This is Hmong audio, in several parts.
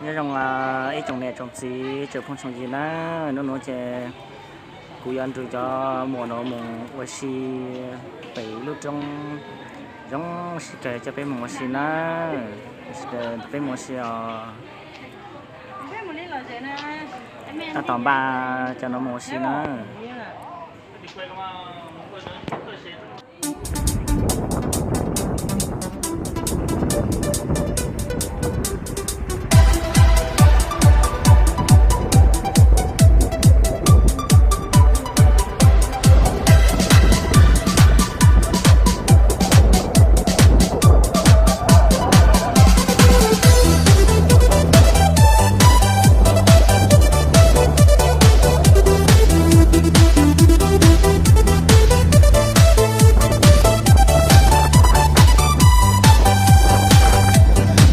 Nyob zoo ib tsoom niam tsoom txiv tsoom phooj tsoom ywg na, hnub nuav ces kuv yuav nrug cov muam nuav mus ua si pem lub roob, zoo sib kawg coj peb mus ua si na, peb mus ua si os. Tab tom npaj cov nuav mus ua si na.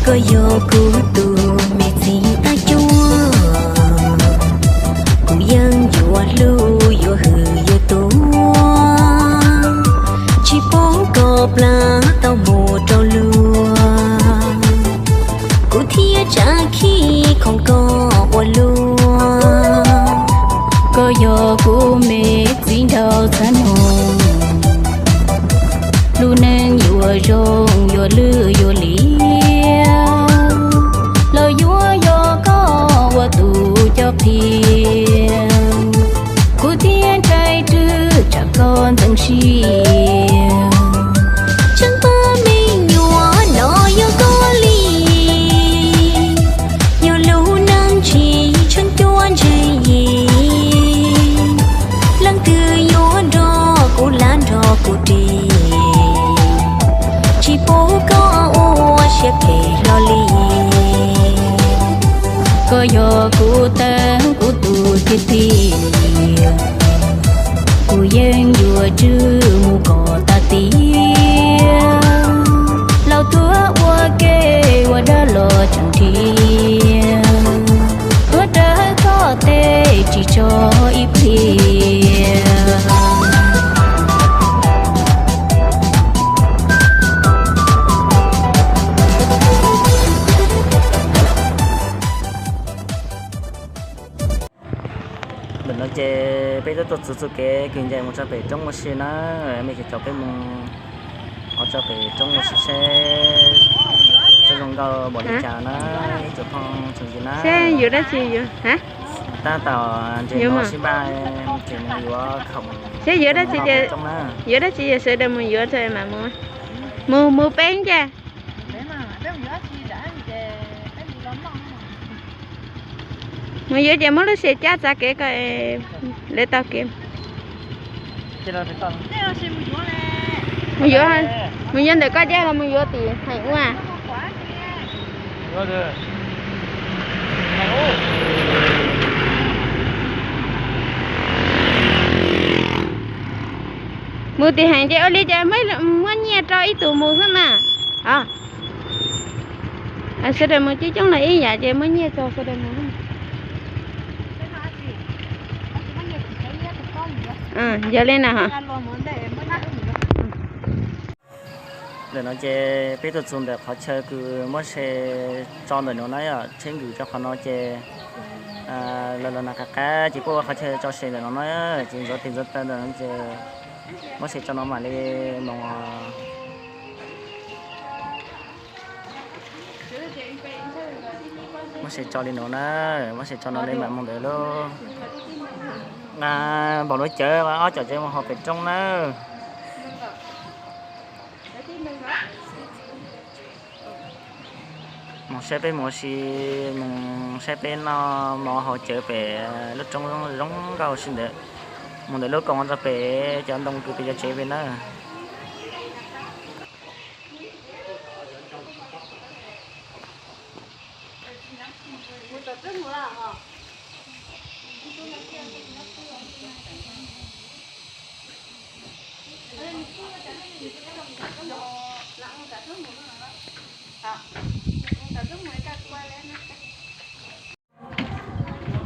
Koj yog kuv tus me txiv ab cuab, kuv yeej yuav hlub yuav hwm yuav tuav, tsis pub koj plab tau mus rau luag, kuv thiaj tsa khib khoom koj ua luag. Koj yog kuv me txiv nraug txhab noog, lub neej yuav zoo yuav lwj yuav liam, los yuav yog koj ua tus coj qhia, kuv thiaj ntshai tsw tsam koj ntxeev siab. Tsheej pab me nyuam no yog koj li, yog lub neej tsis tsheej cuab ntse yim, leej twg yuav nrog kuv lav nrog kuv ris, tsis pub koj ua siab phem hlo li. Koj yog kuv teeb kuv tus tiag tiag, kuv yeej yuav tswj mus kom tas tiag, los tuag ua ke ua dab los tseem nrhiav, tuag rawv koj tej tsis tso ib pliag. Ntawm no ces peb twb tuaj txug txuj kev kws ncaim mus rau pem roob ua si na, mej cov caum peb mus hov rau pem roob ua si seb roob zoo nkauj npaum li cas na, ib tsoom phooj tsoom ywg na. Seb yuav dab tsi yuav, tab tom nres mov sib npaj ces mus yuav khoom, seb yuav dab tsi ces, yuav dab tsi ces sawv daws mus yuav rau mam mus, mus mus peb cas. Mus yuav ces muab lub siab cab txav kev kom lawv tau kev. Mus yuav, mus yuav ntawm koj cab los mus yuav tim heem ua. Mus tim heem ces ua li ces muab nyiaj rau ib tug mus xwb mas. Sawv daws mus coob coob los ib yam ces muab nyiaj rau sawv daws mus. Yog li na. Ntawm no ces peb tuaj txug ntawm qhov chaw kws muab se tso ntawm no na yom, tsheb nkws rau qhov no ces lawv los nag qab qab ces kuj ua qhov chaw tso se ntawm no na, ces ntxuav tes ntxuav taw ntawm no ces muab se tso no mam li moog. Muab se tso li no na, muab se tso no li mam moog ntawd lub, npaum lub cawv ob cov cawv moog hauv pem roob na. Moog saib peb mus ua si, moog saib peb noj mov hauv cawv pem lub roob zoo nkauj si ntawd. Moog ntawm lub koom rau pem cov ntoo kws pem cov tsev pem na.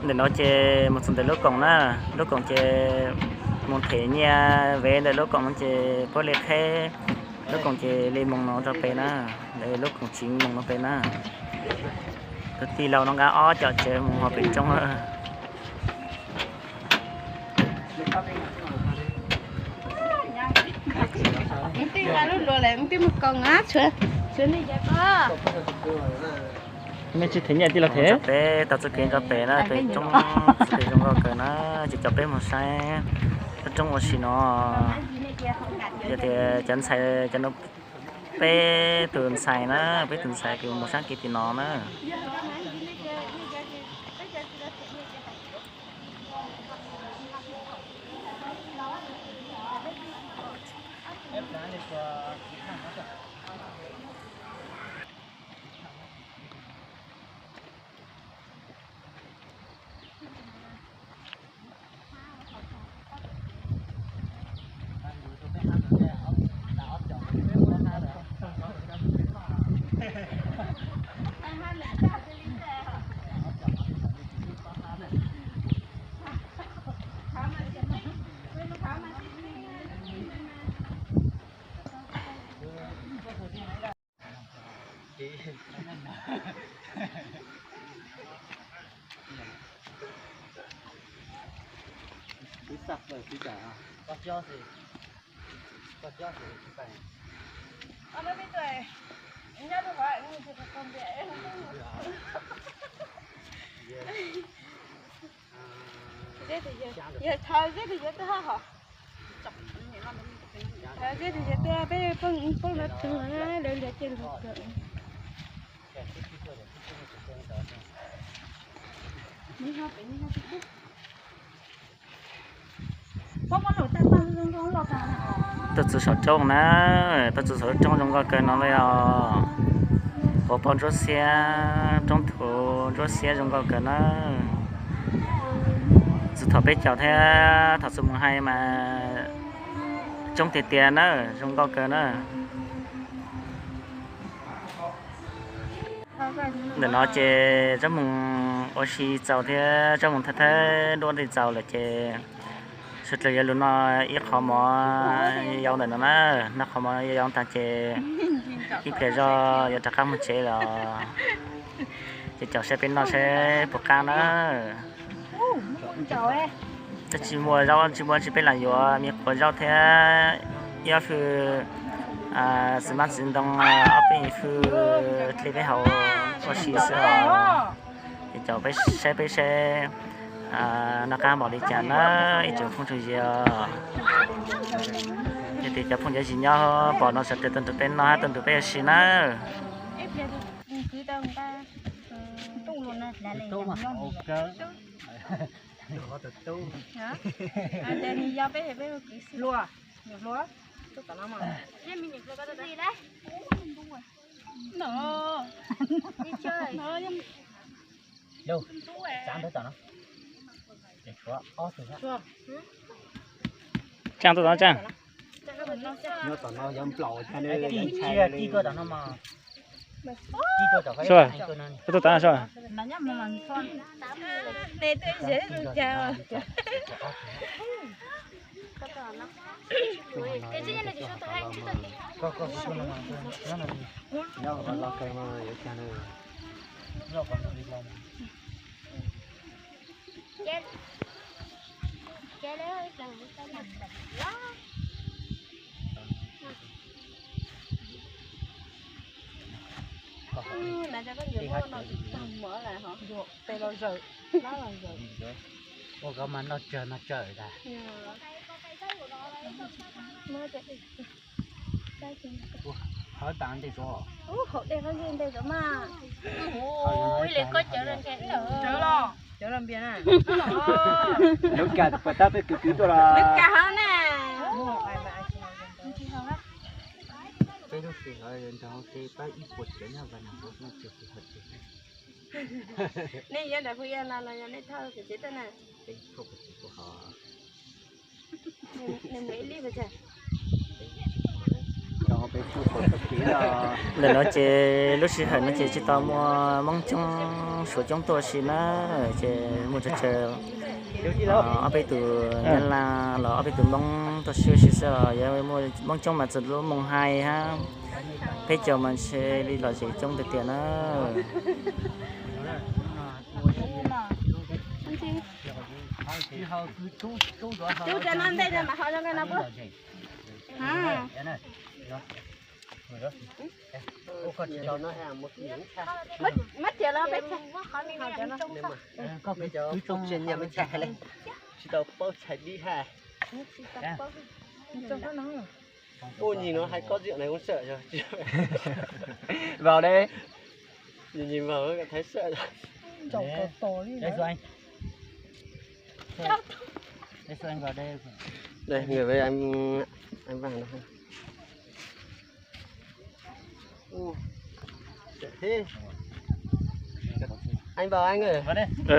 Ntawm no ces mus txug ntawm lub koom na, lub koom ces mus them nyiaj vev ntawm lub koom no ces puab li qheb lub koom ces li moog no rau pem na, lub koom tsiv moog no pem na. Tij laug no nqa ob cov tsev mus hauv pem roob. Mej tsis them nyiaj tij laug them. Peb taug txoj kev nrog pem na, pem roob txoj kev zoo nkauj kawg na, ces coj peb mus saib lub roob ua si no. Yog tias cov ntxhais, cov no peb tus ntxhais na, peb tus ntxhais kws mus saib kev tim no na. Yog thaum zeb tus yuav tuaj hos. Thaum zeb tus yuav tuaj peb poob, poob lawv tug na, lawv liam ces luag kawm. Tuaj txug saum roob na, tuaj txug saum roob zoo nkauj kawg no li os. Quas poj ntsuab xiab, roob thuv ntsuab xiab zoo nkauj kawg na. Txug thaum peb caug thiab thaum txug moos hais mas coob tiag tiag na, zoo nkauj kawg na. Ntawm no ces tsob moos ua si txaus thiab tsob moos thawb thawb duab ntej txaus lawm ces sawv dlawg yuav lug noj ib qho mov yau ntawm no na, noj qho mov yau tag ces ib pliag zog yuav rov qab moog tsev los. Ces caum saib peb noj saib puas qab na. Tab tsis muaj zaub tsis muaj tsi peb lam yuav me quav zaub thiab ib ob fwj xwb mab txiv ntoo, ob peb fwj dlej peb haus ua si xwb os. Ces caum peb saib peb saib noj qab npaum li cas na, ib tsoom phooj tsoom ywg os. Yog tias cov phooj cov ywg nyob pom no sawv daws tuaj nrog peb noj hab tuaj nrog peb ua si na. Tsaaj tuaj tom no, Tsaaj. Tij tuaj tom no mas. Tij tuaj tom no, Tsaaj. Ua koj mas noj tsawg noj tsawg tas. Hawv tas ntej tso. Ub, hauv dej qab zej ntej tso mas. Ub, ib li koj cawv los ntshe cawv los npias na. Lub kas puas tab peb kwv kwv tuaj los. Lub kas hauv na. Peb lub sij hawm nrog peb pab ib puas tsev nyob Vaj Naj Huv no tsis hawv tsev. Nej yuav ntawm Hmoob Yaj no los yog nej thauj pem tsev tuaj na? Peb thauj pem tsev tuaj hos. Ntawm no ces lub sij hawm no ces tsis tau muaj Hmoob coob Suav coob tuaj si na, ces muaj tsawg tsawg Ob peb tus Nyab Laj los ob peb tus Hmoob tuaj sib ua si xwb os, yog muaj Hmoob coob mas txog lub moos hais hab, peb caug mas ntshe li lom zem coob tiag tiag na. Tsis tau paub tshais dib hab. Ua nyig no hais koj txiv na, kuv sawm. Vaus de. Nyig nyig vaus, thaiv sawm. Đây, người với anh, anh Văn đó. Anh vào anh ơi.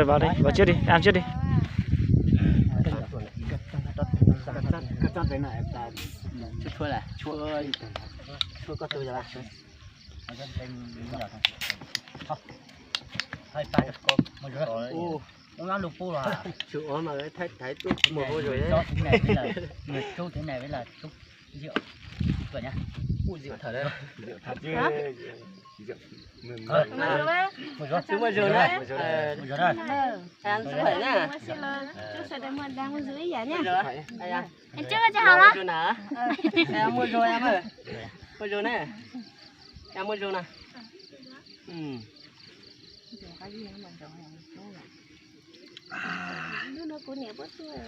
Vào đi, vào trước đi, ăn trước đi. Cua, cua, cua, cua có tôi là. Hơi pa. Ú, ua mas thaiv thaiv tuaj mus hauv zos. Người chú thế này với là chú rượu. Ú, rượu thật đấy. Rượu thật chứ. Rượu. Mus zos. Mus zos na. Mus zos na. Ăn sức khỏe nhá. Mus zos. Mus zos na. Mus zos na. Hnub no kuv niam puab tuaj,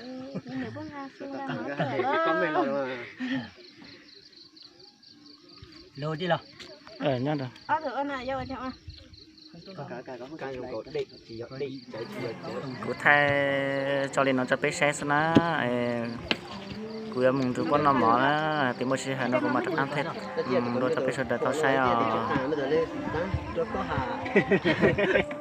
kuv niam puab nqa xyoo nqa mov tuaj. Lug tij los. Ob tug ua no yog ua caag ua? Kuv thaij tso li no rau peb saib xwb na. Kuv yuav mus nrug puab noj mov na, tes muaj sij hawm no kuv mam rov qab thaij dua rau peb sawv daws tau saib os.